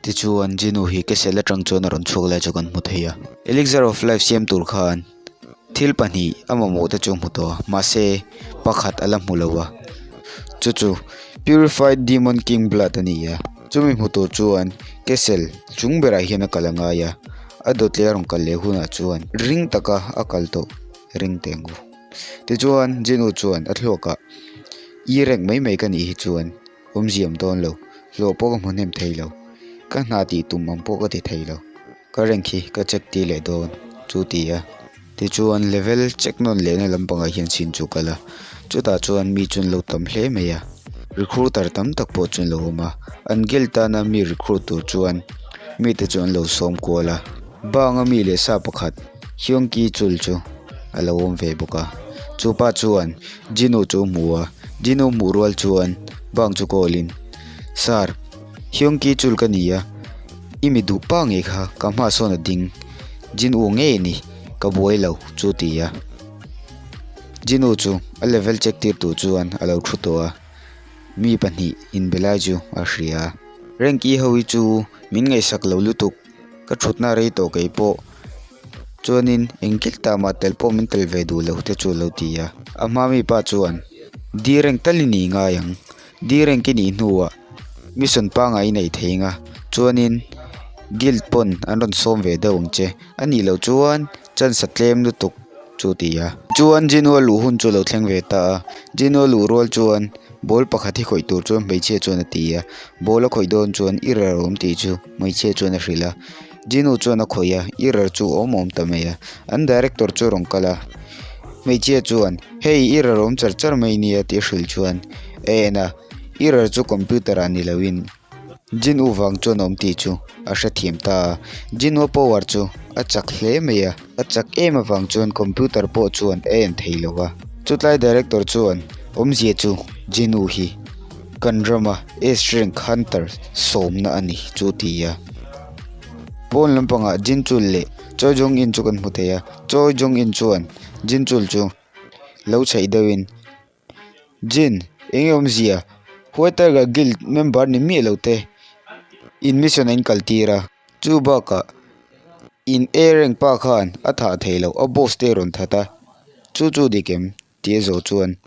Tichuan, Jinu hi Castle atang chuan a rawn chhuak lai chu kan hmu thei a. Elixir of Life siam tur khan thil pahnih a mamawh te chu a hmu tawh a, mahse pakhat a la hmu lo a. Chu chu Purified Demon King Blood a ni a, chumi hmu tur chuan Castle chung berah hian a kal a ngai a, a dawt leh a rawn kal leh hunah chuan ring taka a kal tawh ring teh ang u. Tichuan, Jinu chuan a thluakah I rank mai mai ka nih hi chuan Awmziam dawn lo, hlawh pawh ka hmu hnem thei lo, ka hna tih tum ang pawh ka ti thei lo, ka rank hi ka check tir leh dawn chu ti a. Tichuan level check nawn lehna lampangah hian chin chu kal a, chutah chuan mi chu an lo tam hle mai a, recruiter tam tak pawh chu an lo awm a, an guild tana mi recruit tur chuan mite chu an lo sawm kual a, banga mi leh sa pakhat Hyungki chul chu a lo awm ve bawk a, chupa chuan Jinu chu a hmu a, Jinu hmuh rual chuan bang chu call in, Sir, Hyungki chul ka ni a, i mi duh pa ngei kha ka hma sawn a ding, Jinu ngei a ni, ka buai lo chu ti a. Jinu chu a level check tir tur chuan a lo thu tawh a, mi pahnih inbe lai chu a hria a. Rank i ho hi chu min ngaihsak lo lutuk. Ka thutna rei tawh kei pawh chuanin engkil tah mah tel pawh min tel ve duh lo te chu a lo ti a. A hma mi pa chuan di reng tal i nih ngai ang, di reng i nih hnuah mission pangngai i neih thei ang a, chuanin guild pawn an rawn sawm ve deuh ang che, a nih loh chuan chance a tlem lutuk chu a ti a. Chuan Jinua luh hun chu a lo thleng ve ta a, Jinua luh rual chuan ball pakhat hi khawih tur chuan hmeichhia chuan a ti a, ball a khawih dawn chuan i rel awm tih chu. Hmeichhia chuan a hrilh a, Jinu chuan a khawih a, error chu a awm awm ta mai a, an director chu a rawn kal a, hmeichhia chuan hei error awm char char mai nia tih a hrilh chuan a en a, error chu computer ah ni loin Jinu vang chuan a awm tih chu a hrethiam ta a, Jinu power chu a chak hle mai a, a chak em avang chuan computer pawh chuan a en thei lo a, chutlai director chuan awmzia chu Jinu hi. Kan rama S rank hunter sawmna a ni chu ti a. Pawn lampangah Jinchul leh Choi Jong In chu kan hmu thei a, Choi Jong In chuan Jinchul chu lo chheih deuhin, Jin, eng nge awmzia? White Tiger Guild member ni miah lo te in mission a in kal tir a, chu bakah in A rank pa khan a thah theih loh a boss te a rawn that a, chu chu dik em? tih a zawh chuan.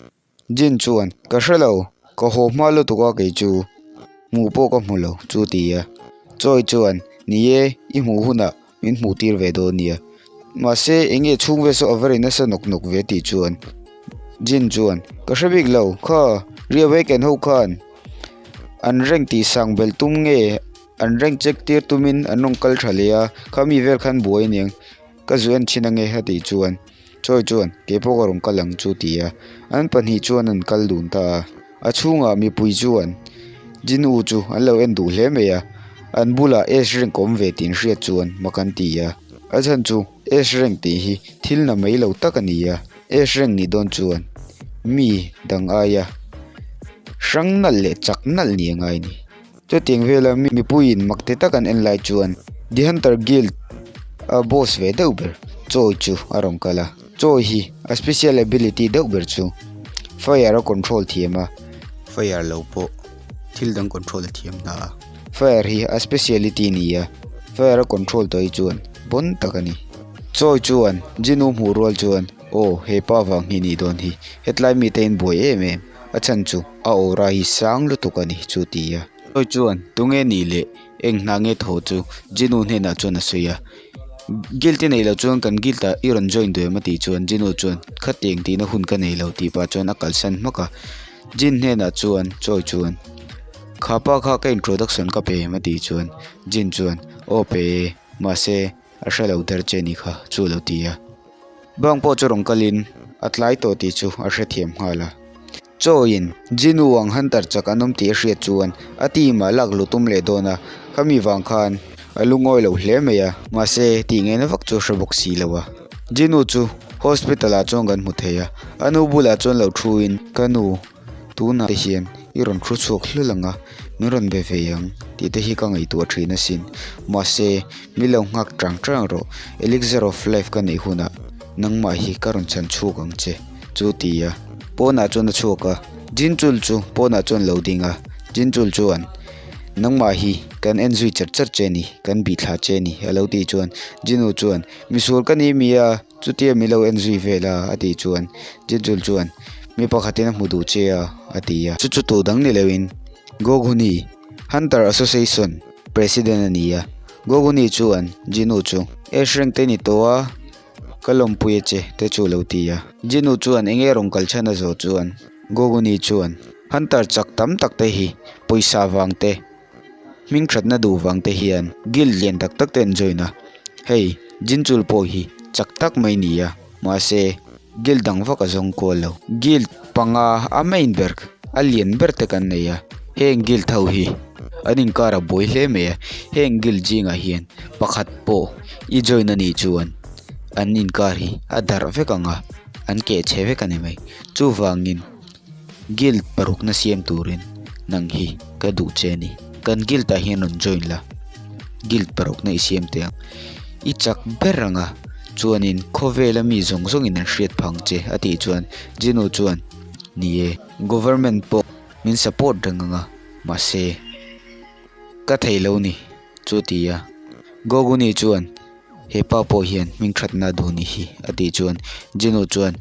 Jin chuan, Ka hre lo, ka haw hma lutuk a kei chu, hmuh pawh ka hmu lo, chu ti a. Choi chuan, Ni e, i hmuh hunah min hmuh tir ve dawn nia. Mahse, eng nge chhung vel saw a va ri nasa nawk nawk ve tih chuan Jin chuan, Ka hre bik lo, kha Riawaken ho khan an rank tih sang belh tum nge an rank check tir tumin an rawn kal tha leh a, khami vel khan buai aniang. Ka zu en thin ange a tih chuan Choi chuan kei pawh ka rawn kal ang chu ti a, an pahnih chuan an kal dun ta a. A chhungah mipui chuan Jin U chu an lo en duh hle mai a, an bulah S rank awm ve tih an hriat chuan mak an ti a. A chhan chu S rank tih hi thil na mai lo tak a ni a, S rank nih dawn chuan mi dang aia hrang nalh leh chak nalh ni a ngai a ni. Chutiang vela mipuiin mak ti tak an en lai chuan The Hunter Guild a boss ve deuh ber Choi chu a rawn kal a. Choi hi a special ability deuh ber chu fire a control thiam a. Fire lo pawh thil dang control a thiam hna a. Fire hi a speciality ni a, fire a control tawh hi chuan bon tak a ni. Choi chuan Jinu hmuh rual chuan aw he pa vang hi nih dawn hi, hetlai mite in buai em em. A chhan chu a aura hi sang lutuk a ni chu ti a. Choi chuan tunge nih leh eng hna nge thaw chu Jinu hnenah chuan a sawi a. Guild i neih loh chuan kan guild ah i rawn join duh em a tih chuan Jinu chuan khatiang tihna hun ka nei lo tih pah chuan a kalsan hmak a. Jin hnenah chuan Choi chuan kha pa kha ka introduction ka pe em a tih chuan Jin chuan aw pe e mahse a hre lo der che ni kha chu a lo ti a. Bang pawh chu rawn kalin a tlai tawh tih chu a hrethiam nghal a. Chawiin Jinu ang Hunter chak an awm tih a hriat chuan a team ah lak luh tum leh dawn a, khami vang khan a lungawi lo hle mai a, mahse tih ngaihna vak chu a hre bawk si lo a. Jinu chu hospital ah chuan kan hmu thei a, a nu bulah chuan lo thuin, Ka nu, Tunah te hian i rawn thu chhuak hlul ang a, min rawn be ve ang tih te hi ka ngaihtuah thin asin. Mahse, min lo nghak chang chang rawh, Elixir of Life ka neih hunah nangmah hi ka rawn chhan chhuak ang che, chu ti a. Pawnah chuan a chhuak a, Jinchul chu pawnah chuan lo ding a, Jinchul chuan. Nangmah hi kan en zui char char che ni, kan bih thla che ni a lo tih chuan Jinu chuan Misual ka ni mi a, chutia mi lo en zui vel a a tih chuan Jinchul chuan Mi pakhatin a hmu duh che a a ti a. Chu chu tu dang ni loin Goghuni Hunter Association President a ni a, Goghuni chuan Jinu chu Ash rank te ni tawh a, ka lawmpui a che te chu a lo ti a. Jinu chuan enge rawn kal chhan a zawh chuan Goghuni chuan Hunter chak tam tak te hi pawisa vang te, hming thatna duh vang te hian guild lian tak tak te an join a, hei Jinchul pawh hi chak tak mai ni a, mahse guild dang vak a zawng kual lo. Guild panga a main ber a lian ber te kan nei a, heng guild ho hi an inkar a buai hle mai a, heng guild zingah hian pakhat pawh i join a nih chuan an inkar hi a darh vek ang a, an keh chhe vek a ni mai. Chuvangin. Guild parukna siam turin nang hi ka duh che a ni. Kan guild ah hian rawn join la, guild parukna i siam teh ang. I chak ber ang a, chuanin khawvela mi zawng zawngin an hriat phang che a tih chuan Jinu chuan, Ni e, government pawh min support reng ang a, mahse ka thei lo ni chu ti a. Goguni chuan He pa pawh hian hming thatna a duh ni hi a tih chuan Jenu chuan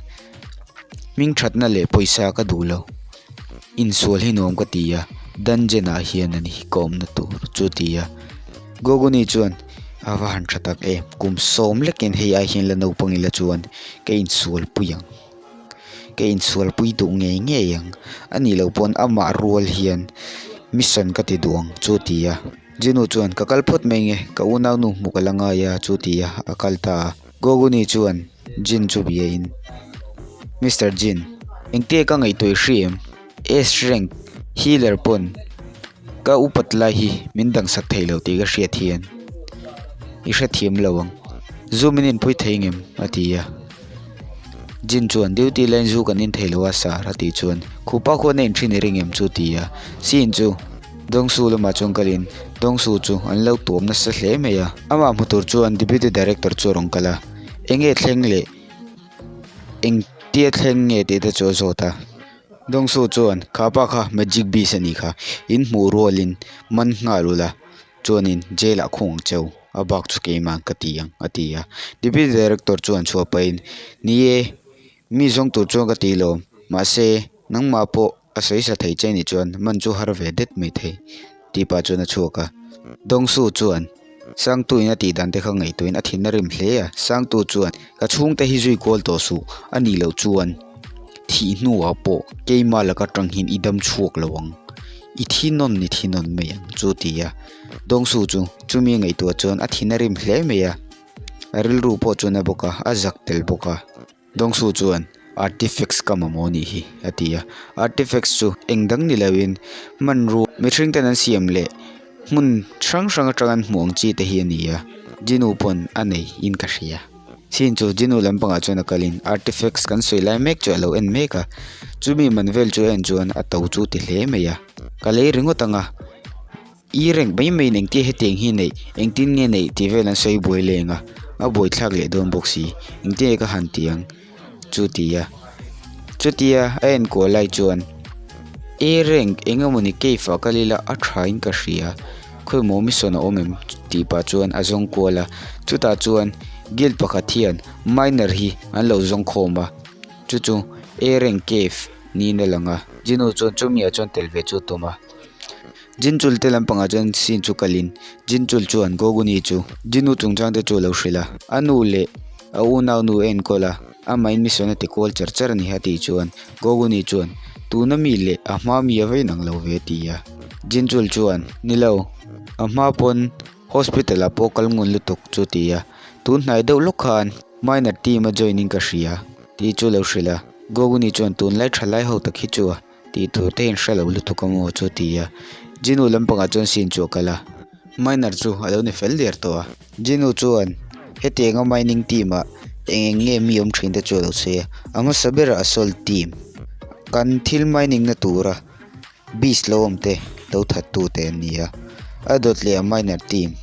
hming thatna leh pawisa ka duh lo insual hi nuam ka ti a dungeon ah hian a ni ka awmna tur chu a ti a Goguni chuan a va han tha tak em kum sawm lekin hei ai hian la naupang ila chuan ka insual pui ang. Ka insualpui duh ngei ngei ang. A nih loh pawn amah rual hian mission ka ti duh ang chu ti a. Jinu chuan ka kal phawt mai nge, ka unaunu hmuh ka la ngai a chu ti a, a kal ta a. Goguni chuan Jin chu bia in, Mister Jin, engtia ka ngaihtuah i hria em? S rank healer pawn ka upat lai hi min dangsak thei lo tih ka hriat hian i hrethiam lo ang. Zu min inpui thei ngem? a ti a. Jin chuan duty laiin zu kan in thei lo a sir a tih chuan khupa khuan a inthin i ring em chu a ti a. Sin chu Dawngsu lamah chuan kalin Dawngsu chu an lo tuam nasa hle mai a. Amah hmu tur chuan Deputy Director chu a rawn kal a, eng nge thleng leh engtia thleng nge tih te chu a zawt a. Dawngsu chuan, Kha pa kha Magic Beast a nih kha, in hmuh rualin man nghal ula, chuanin jail ah khung ang cheu, a bak chu keimah ka ti ang, a ti a. Deputy Director chuan chhuah pahin, Ni e, mi zawng tur chuan ka ti lo, mahse nangmah pawh a sawi sa thei che nih chuan man chu har ve det mai thei, tih pah chuan a chhuak a. Dawngsu chuan, Sangtuin a tih dan te kha ngaihtuahin a thin a rim hle a, Sangtu chuan, Ka chhungte hi zui kual tawh suh, a nih loh chuan thih hnuah pawh keimah laka tang hian i dam chhuak lo ang, i thi nawn i thi nawn mai ang chu ti a. Dawngsu chu chumi a ngaihtuah chuan a thin a rim hle mai a, a rilru pawh chuan a bawk a, a zak tel bawk a. Dawngsu chuan Artifacts ka mamawh anih hi a ti a, Artifacts chu eng dang ni loin hmanrua mihring ten an siam leh hmun hrang hrang atang an hmuh ang chi te hi a ni a, Jinu pawn a nei in ka hria. Chin chu Jinu lampangah chuan a kalin Artifacts kan sawi lai mek chu a lo en mek a, chumi man vel chu a en chuan a to chu ti hle mai a, ka lei ringawt ang a. I reng mai mai in engtia hetiang hi neih, engtin nge neih tih vel an sawi buai leng a, a buaithlak leh dawn bawk si, engtin nge ka han ti ang chu ti a. Chutia a enkuah lai chuan I reng eng emawni cave ah kal ila a tha in ka hria, khawimaw mission a awm em tih pah chuan a zawng kual a, chutah chuan guild pakhat hian miner hi an lo zawng khawm a, chu chu A rank cave niin a lang a. Jinu chuan chumi ah chuan tel ve chu a tum a. Jinchul te lampangah chuan scene chu kalin Jinchul chuan Goguni chu Jinu chungchang te chu a lo hrilh a, a nu leh a unaunu a enkawl a, amahin mission a ti kual char char a ni a tih chuan Goguni chuan tuna mi leh a hma mi a va inang lo ve a ti a. Jinchul chuan ni lo, a hma pawn hospital ah pawh kal ngun lutuk chu a ti a, tun hnai deuh lawk khan minor team a join in ka hria tih chu a lo hrilh a, Goguni chuan tunlai thalai ho tak hi chu a. Tih tur te in hre lo lutuk a maw chu ti a. Jinu lampangah chuan scene chu a kal a. Miner chu a lo ni fel der tawh a. Jinu chuan hetianga mining team ah eng eng nge mi awm thin te chu a lo sawi a. A hmasa berah assault team kan thil mining na tura beast lo awm te lo that tu te an ni a. A dawt leh a miner team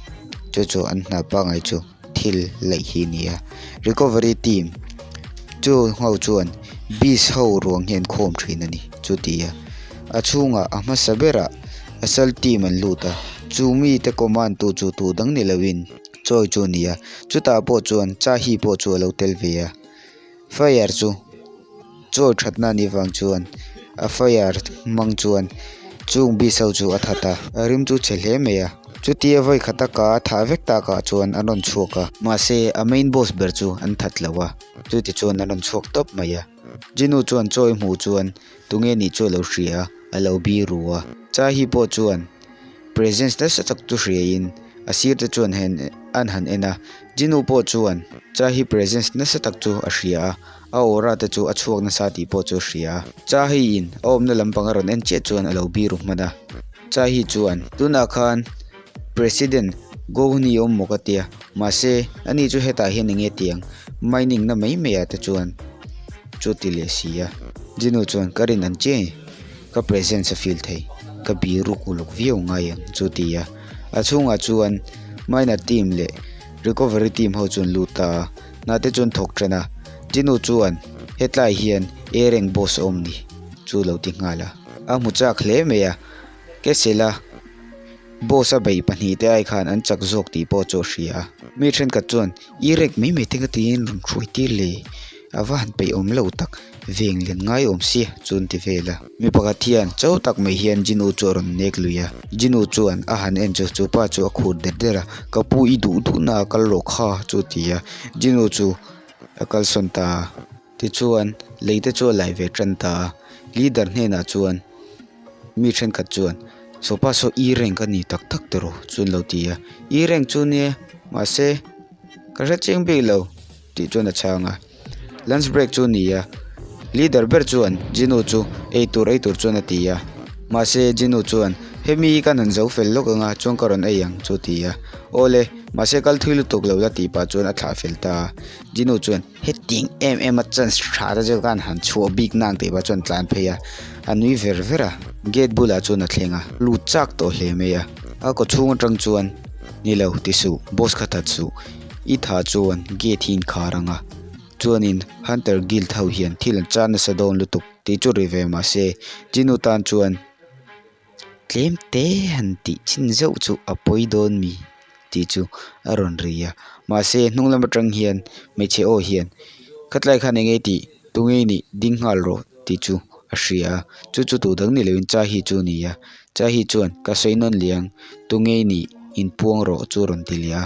chu chu an hna pangai chu. thil laih hi a ni a recovery team chu ho chuan beast ho ruang hi an khawm thin a ni chu ti a a chhungah a hmasa berah. Assault team an lut a, chu mite command tu chu tu dang ni loin Choi chu a ni a, chutah pawh chuan Cha Hi pawh chu a lo tel ve a. Fire chu Choi thatna a nih vang chuan a fire hmang chuan chung beast ho chu a that a, a rim chu chhe hle mai a. Chutia vawi khata ka a thah vek takah chuan an rawn chhuak a, mahse a main boss ber chu an that lo a, chuti chuan an rawn chhuak tawp mai a. Jinu chuan Choi hmuh chuan tunge nih chu a lo hria a, a lo bi ru a. Chahi pawh chuan presence nasa tak chu hriain a sir te chuan hen an han en a, Jinu pawh chuan Chahi presence nasa tak chu a hria a, a aura te chu a chhuak nasa tih pawh chu a hria a. Chahi in a awmna lampang a rawn en chiah chuan a lo bi ru hman a. Chahi chuan tunah khan President Gohni awm maw ka tia, mahse ani chu hetah hian enge tiang mining na mai mai ah te chuan chu ti leh si a. Jinu chuan ka rin ang chiah ka presence a feel thei, ka biruk uluk viau ngai ang chu ti a. A chhungah chuan miner team leh recovery team ho chuan lut ta a, hna te chuan thawk tan a. Jinu chuan hetlai hian A-rank boss a awm ni chu lo ti nghal a. A hmu chak hle mai a, Kesela. Boss a beih pahnih te ai khan an chak zawk tih pawh chu a hria a. Mi thenkhat chuan i rek mai mai te ka tiin rawn hruai tir le, a va han peih awm lo tak, veng len ngai awm sia chu an ti vel a. Mi pakhat hian cho tak mai hian Jinu chu a rawn nek lui a, Jinu chuan a han en chu chu pa chu a khur der der a, ka pu i duh duh na a kal rawh kha chu a ti a, Jinu chu a kalsawn ta a. Tichuan lei te chu a lai ve tan ta a, leader hnenah chuan. Mi thenkhat chuan sofa saw e rank a ni tak tak tiraw chu an lo ti a e rank chu nia mahse ka hre chiang bik lo tih chuan a chhang a lunch break chu a ni a leader ber chuan Jinu chu eitur ei tur chuan a ti a mahse Jinu chuan hemi hi ka han zo fel lawk ang a chuan ka rawn ei ang chu a ti a awle mahse kal thui lutuk lo la tih pah chuan a thlah fel ta a Jinu chuan. Hetiang em em a chance tha te chu khan han chhuah bik nang tih pah chuan tlan phei a, a nui ver ver a, gate bulah chuan a thleng a, lut chak tawh hle mai a, a kaw chhung atang chuan ni lo ti suh boss kha that suh, i tha chuan gate hi inkhar ang a, chuanin hunter guild ho hian thil an chan nasa dawn lutuk tih chu ri ve mahse Jinu tan chuan. Tlem te han tih chin zeuh chu a pawi dawn mi tih chu a rawn ri a mahse hnung lam atang hian hmeichhe aw hian khatlai khan eng nge tih tunge i nih ding nghal rawh tih chu a hria a chu chu tu dang ni loin chai hi chu a ni a chai hi chuan ka sawi nawn leh ang tunge i nih inpuang rawh chu a rawn ti leh a.